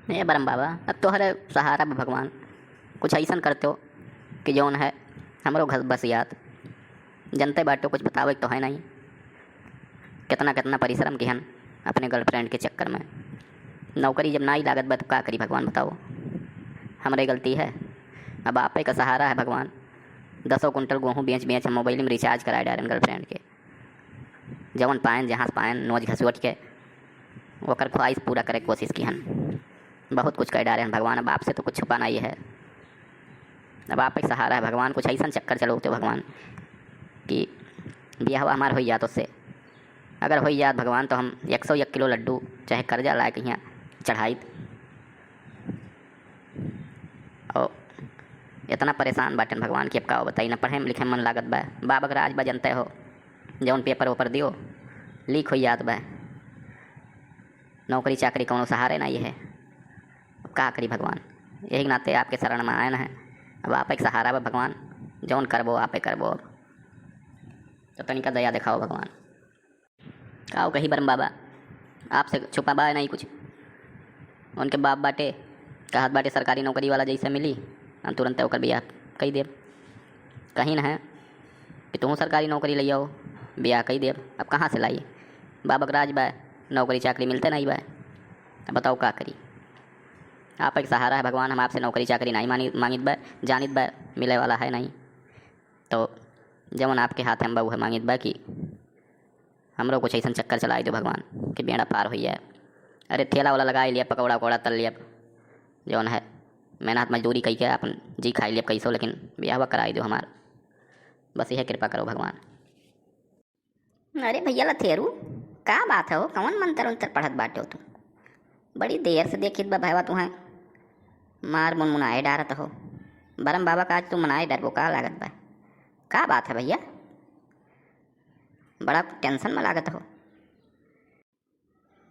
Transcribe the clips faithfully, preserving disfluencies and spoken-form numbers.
हे बरम बाबा, अब तोहरे सहारा बा भगवान, कुछ अइसन करतो कि जौन है हमरो घर बस जात। जनते बाटो, कुछ बतावे के तो है नहीं, कितना कितना परिश्रम किहन अपने girlfriend के चक्कर में। नौकरी जब नाई लागत बा तो का करी भगवान, बताओ, हमरे गलती है। अब आपे का सहारा है भगवान। दसों कुंटल गेहूँ बेच बेच हम मोबाइल में recharge कराए डारेन girlfriend के। जवन पाएन, जहाँ से पाएन, नोच घसोट के ओकर ख्वाहिश पूरा करे के कोशिश किहन। बहुत कुछ कह डारे हैं भगवान, अब आपसे तो कुछ छुपा नहीं है। अब आप एक सहारा है भगवान, कुछ अइसन चक्कर चलो तो भगवान कि बियाहवा हमार होई जात उससे। अगर होई जात भगवान तो हम एक सौ एक किलो लड्डू चाहे कर्जा लाए कहिया चढ़ाइत। और इतना परेशान बाटन भगवान कि अब का बताई, ना पढ़े में लिखे में मन लागत बा। बाबक राज बा, जनते हो, जौन paper वेपर दियो, leak होई जात बा। नौकरी चाकरी कौनो सहारे नाई है। अब का करी भगवान, यही नाते आपके शरण में आयन है। अब आप एक सहारा बा भगवान, जौन करबो आपे करबो। अब तो तनिका दया दिखाओ भगवान। का कही बरम बाबा, आपसे छुपा बा नहीं कुछ। उनके बाप बाटे, कहत बाटे सरकारी नौकरी वाला जैसे मिली, हम तुरंत ओकर बियाह कई देब। कहीं न है कि तुहूँ सरकारी नौकरी ले आओ, बियाह कई देब। अब कहाँ से लाई? बाबक राज बा, नौकरी चाकरी मिलते नहीं बा। अब बताओ का करी? आप एक सहारा है भगवान, हम आपसे नौकरी चाकरी नहीं मानी, मांगित बा, जानित बा, मिले वाला है नहीं। तो जवन आपके हाथ में बा, उहे मांगित बा कि हमरो कुछ अइसन चक्कर चलाई दो भगवान कि बेड़ा पार होई जाए। अरे ठेला वाला लगाई लिया, पकौड़ा उकौड़ा तल लिया, जौन है मेहनत मजदूरी कई के अपन जी खाई लिया कैसो, लेकिन बियाहवा कराई दो हमार। बस यह कृपा करो भगवान। अरे भैया लथेरू, का बात है हो? कौन मंत्र उंत्र पढ़त बाटे हो तू? बड़ी देर से देखित बा भैया तुहें, मार मुनमुनाए डारत हो। बरम बाबा का आज तू मनाए डरबो का लागत बा? का बात है भैया, बड़ा tension में लागत हो।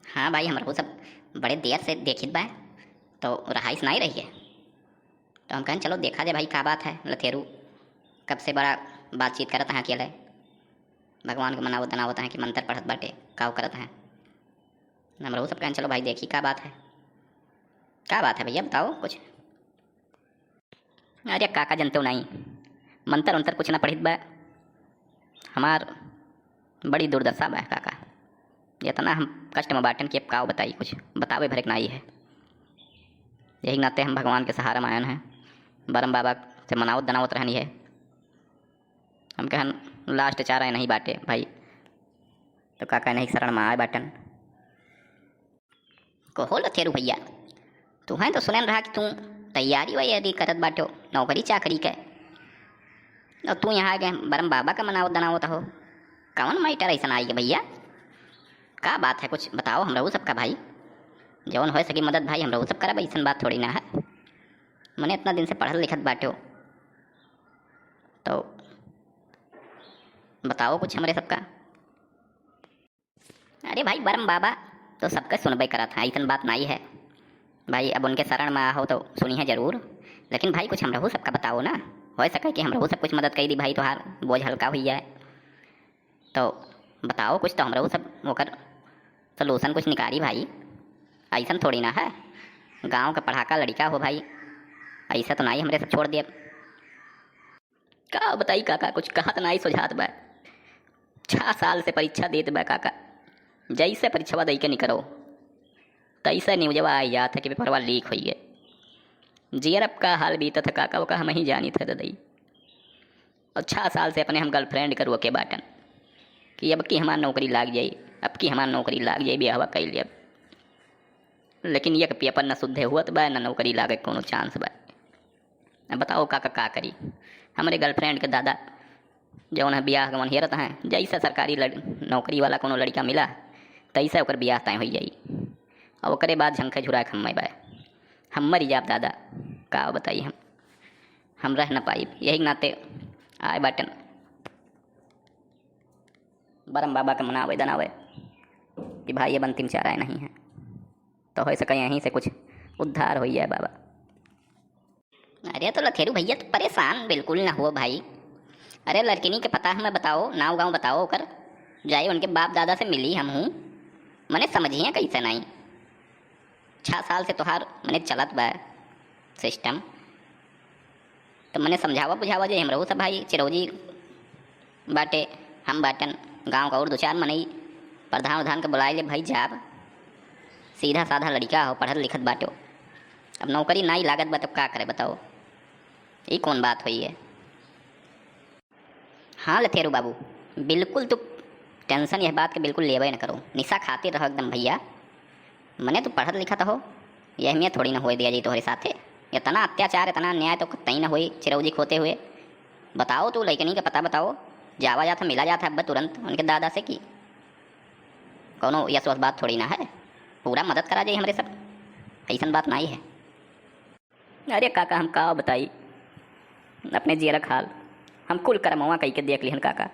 हाँ भाई, हमरो सब बड़े देर से देखित बा, तो रहाइश नहीं रही है, तो हम कहन चलो देखा जाए भाई का बात है। लथेरू कब से बड़ा बातचीत करत हैं अकेले, भगवान के मनावत दनावत हैं कि मंत्र पढ़त बाटे, काव करत हैं। हमरो सब कहन चलो भाई देखी का बात है, का बात है भैया बताओ कुछ। अरे काका जनते हो नहीं, मंतर उंतर कुछ ना पढ़ित बा। हमार बड़ी दुर्दशा बा काका, इतना हम कष्ट में बाटन कि अब काव बताई, कुछ बतावे भरे के नाई है। यही नाते हम भगवान के सहारा में आयन है, बरम बाबा से मनावत दनावत रहनी है। हम कहन last चारा नहीं बाटे भाई, तो काका नहीं शरण में आए बाटन। कहो लथेरू भैया, तुहें तो सुनन रहा कि तू तैयारी वैयारी करत बाटो नौकरी चाकरी के, और तू यहाँ आके बरम बाबा का मनावत दनावत हो। कौन matter अइसन आई है भैया? का बात है, कुछ बताओ हमरहू सबका भाई। जौन हो सकी मदद भाई, हमरहू सब करब, अइसन बात थोड़ी ना है। मने इतना दिन से पढ़त लिखत बाटो, तो बताओ कुछ हमरे सबका। अरे भाई, बरम बाबा तो सबके सुनबे करत हैं, अइसन बात नाई है भाई। अब उनके शरण में आहो तो सुनिहे जरूर, लेकिन भाई कुछ हमरहू सबका बताओ ना, हो सके कि हमरहू सब कुछ मदद कई दी भाई, तोहार बोझ हल्का हुई जाए। तो बताओ कुछ, तो हमरहू सब ओकर solution कुछ निकारी भाई। अइसन थोड़ी ना है, गाँव का पढ़ाका लड़िका हो भाई, ऐसा तो नाई हमरे सब छोड़ दिए। का बताई काका, कुछ कहत नाई सुझात बा। छह साल से परीक्षा देत बा काका, जैसे परीक्षवा दई के निकरो, तैसे न्यूजवा आई जात है कि पेपरवा leak होई गए। जियरब का हाल बीतत है काका, ओका हम ही जानित है ददई। और छह साल से अपने हम girlfriend के रोके बाटन कि अब की हमार नौकरी लाग जाई, अब की हमार नौकरी लाग जाई, बियाहवा कइल जाब। लेकिन एक पेपर न शुद्धे हुअत बा, न नौकरी लागे के कोनो chance बा। अब बताओ काका का करी? हमरे girlfriend के दादा जौन है बियाह गवन हेरत हैं, जैसे सरकारी लड़-, नौकरी वाला कोनो लड़िका मिला, तैसे ओकर बियाह तय होइ जाई। और ओकरे बाद झंखे झुराए खम्मे बा। हम मरी जाब दादा, का बताई हम, हम रह न पाइब। यही नाते आए बाटन बरम बाबा के मनावे दनावे कि भाई अब अंतिम चारा नहीं है, तो हो सके यहीं से कुछ उद्धार होइ जाए बाबा। अरे तो लथेरू भैया, तो परेशान बिल्कुल ना हो भाई। अरे लड़किनी के पता हमें बताओ, नाव गाँव बताओ ओकर, जाए उनके बाप दादा से मिली हम हूँ, मने समझिए कैसे नहीं। छह साल से तोहार मने चलत बा सिस्टम, तो मने समझावा बुझावा जे हमरहू सब भाई चिरौजी बाटे, हम बाटन, गाँव का और दो चार मनई प्रधान उधान के बुलाए ले भाई जाब, सीधा साधा लड़िका हो, पढ़त लिखत बाटो, अब नौकरी नाई लागत बा तब का करे बताओ, ई कौन बात होई है? हाँ लथेरू बाबू, बिल्कुल तू टेंशन यह बात के बिल्कुल लेवे न करो, निशा खातिर रहो एकदम भैया। मने तू पढ़त लिखत हो, यह में थोड़ी ना होए दिया जी तोहरे साथे। इतना अत्याचार, इतना अन्याय तो कतई ना होई चिरौजी खोते हुए। बताओ तू लइकनी का पता बताओ, जावा जात है, मिला जात है अब तुरंत उनके दादा से कि कौनो यस वस बात थोड़ी ना है, पूरा मदद करा जाई हमरे सब, ऐसन बात नाई है। अरे काका, हम का बताई अपने जियरा क हाल, हम कुल करमवा कई के देख लिहन काका।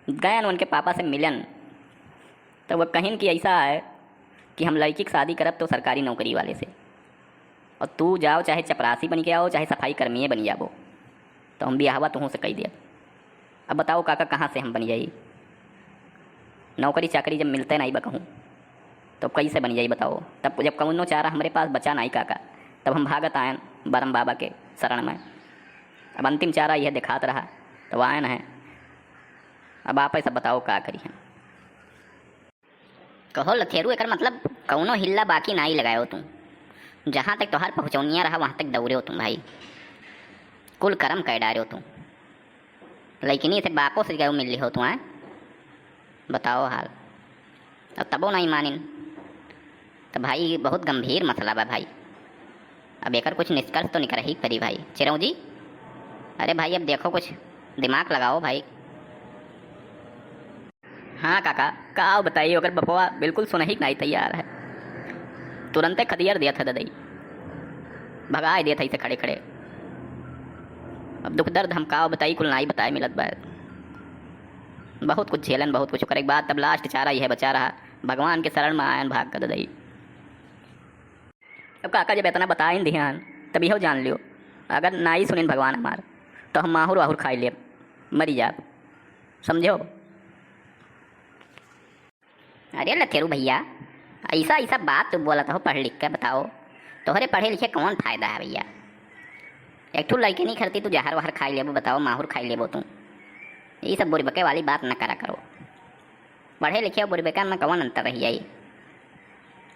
गयन उनके पापा से मिलन, तो वो कहिन कि ऐसा है कि हम लड़की की शादी करब तो सरकारी नौकरी वाले से, और तू जाओ चाहे चपरासी बन के आओ, चाहे सफाई कर्मी बन जाबो, तो हम बियाहवा तुहूँ से कई देब। अब बताओ काका, कहाँ से हम बन जाई? नौकरी चाकरी जब मिलते नाई बा कहूँ, तो कैसे बन जाई बताओ? तब जब कौनो चारा हमरे पास बचा नाई काका, तब हम भागत आयन बरम बाबा के शरण में। अब अंतिम चारा यह दिखात रहा, तो आयन है। अब आप सब बताओ का करी हम? कहो लथेरू, एकर मतलब कौनो हिल्ला बाकी नाई लगायो तू। जहाँ तक तोहार पहुँचौनिया रहा, वहाँ तक दौड़े हो तू भाई। कुल करम कै डारे हो तू। लइकनी से बापो से गयो मिल लिहो तू, आय? बताओ हाल। अब तबो नाई मानिन। तो भाई, बहुत गंभीर मसला बा भाई। अब एकर कुछ निष्कर्ष तो निकरही परी भाई। चिरौजी, अरे भाई, अब देखो, कुछ दिमाग लगाओ भाई। हाँ काका, का बताई, ओकर बपवा बिल्कुल सुनही के नाई तैयार है। तुरंते खदियर देत है ददई, भगाए देत है इसे खड़े खड़े। अब दुख दर्द हम का बताई, कुल नाई बताए मिलत बा। बहुत कुछ झेलन, बहुत कुछ करे के बाद तब last चारा यह बचा रहा, भगवान के शरण में आयन भाग कर ददई। अब काका जब इतना बताइन दिहन, तब इहो जान लियो, अगर नाई सुनिन भगवान हमार, तो हम माहुर वाहुर खाई लेब, मरी जाब, समझो। अरे लथेरू भैया, ऐसा, ऐसा बात तू बोलत हो, पढ़ लिख के बताओ, तोहरे पढ़े लिखे कौन फायदा है भैया? एक ठो लड़किनी खरती तू जहर वहर खाई लेबो, बताओ, माहुर खाई लेबो तू। ये सब बुरबके वाली बात न करा करो। पढ़े लिखे और बुरबकन में कौन अंतर रह जाई?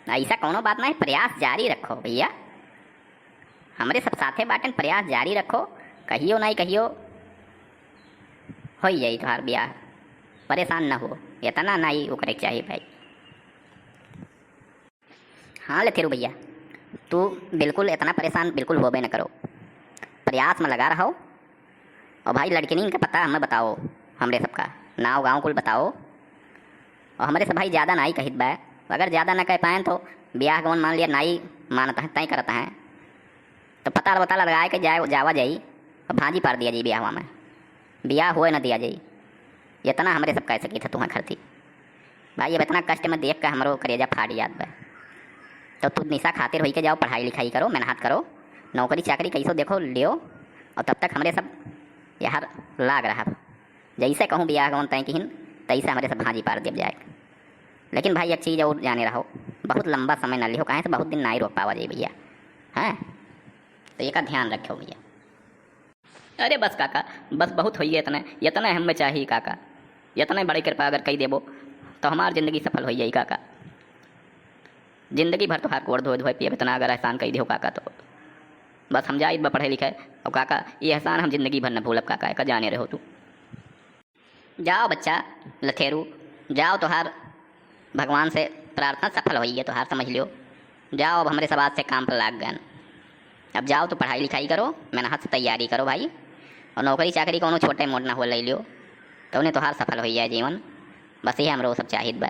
ऐसा कौनो बात नहीं, प्रयास जारी रखो भैया, हमरे सब साथे बाटन, प्रयास जारी रखो, कहियो नहीं कहियो होई जाई तोहार बियाह, परेशान न हो, इतना नाई ओकरे के चाही भाई। हाँ लथेरू भैया, तू बिल्कुल इतना परेशान बिल्कुल होबे न करो, प्रयास में लगा रहो। और भाई, लड़किनीन का पता हमें बताओ, हमरे सबका नाव गाँव कुल बताओ। और हमरे सब भाई ज़्यादा नाई कहित बा, अगर ज़्यादा ना कह पाएन तो बियाह गवन मान लिया नाई मानत हैं, तय करत हैं, तो पता वता लगाए के जाए, जावा जाई और भांजी पार दिया जाई बियाहवा में, बियाह होए न दिया जाई। इतना हमरे सब कह सकी था तुम्हें खरती। भाई, अब इतना कष्ट में देख के हमरो करेजा फाट जात बा। तो तू निशा खातिर होई के जाओ, पढ़ाई लिखाई करो, मेहनत करो, नौकरी चाकरी कैसो देखो लियो, और तब तक हमरे सब यार लाग रहा। जैसे कहूँ बियाह गवन तय किहिन, तैसे हमरे सब भांजी पार देब जाए। लेकिन भाई, एक चीज़ और जाने रहो, बहुत लंबा समय ना लिहो, काहे से बहुत दिन नाई रोक पावा जाई भैया, हैं? तो एका ध्यान रखो भैया। अरे बस काका, बस बहुत होइए इतने, इतने हमें चाहिए काका। इतने बड़े कृपा अगर कई देबो, तो हमार जिंदगी सफल हो जाई काका। जिंदगी भर तोहार कोड़ धोए धोए पियब, इतना अगर एहसान कई देहो काका तो। बस हम जाइत बा पढ़े लिखे, और काका, ये एहसान हम जिंदगी भर न भूलब काका, एका जाने रहो तू। जाओ बच्चा लथेरू, जाओ, तोहार भगवान से प्रार्थना सफल होई है तोहार, समझ लियो। जाओ, अब हमरे सब आज से काम पर लाग गए। अब जाओ तो पढ़ाई लिखाई करो, मेहनत से तैयारी करो भाई, और नौकरी चाकरी कोनो छोटे मोट ना हो ले लियो, तो उन्हें तोहार सफल हो जाए जीवन। बस ये हमरो सब चाहित बा।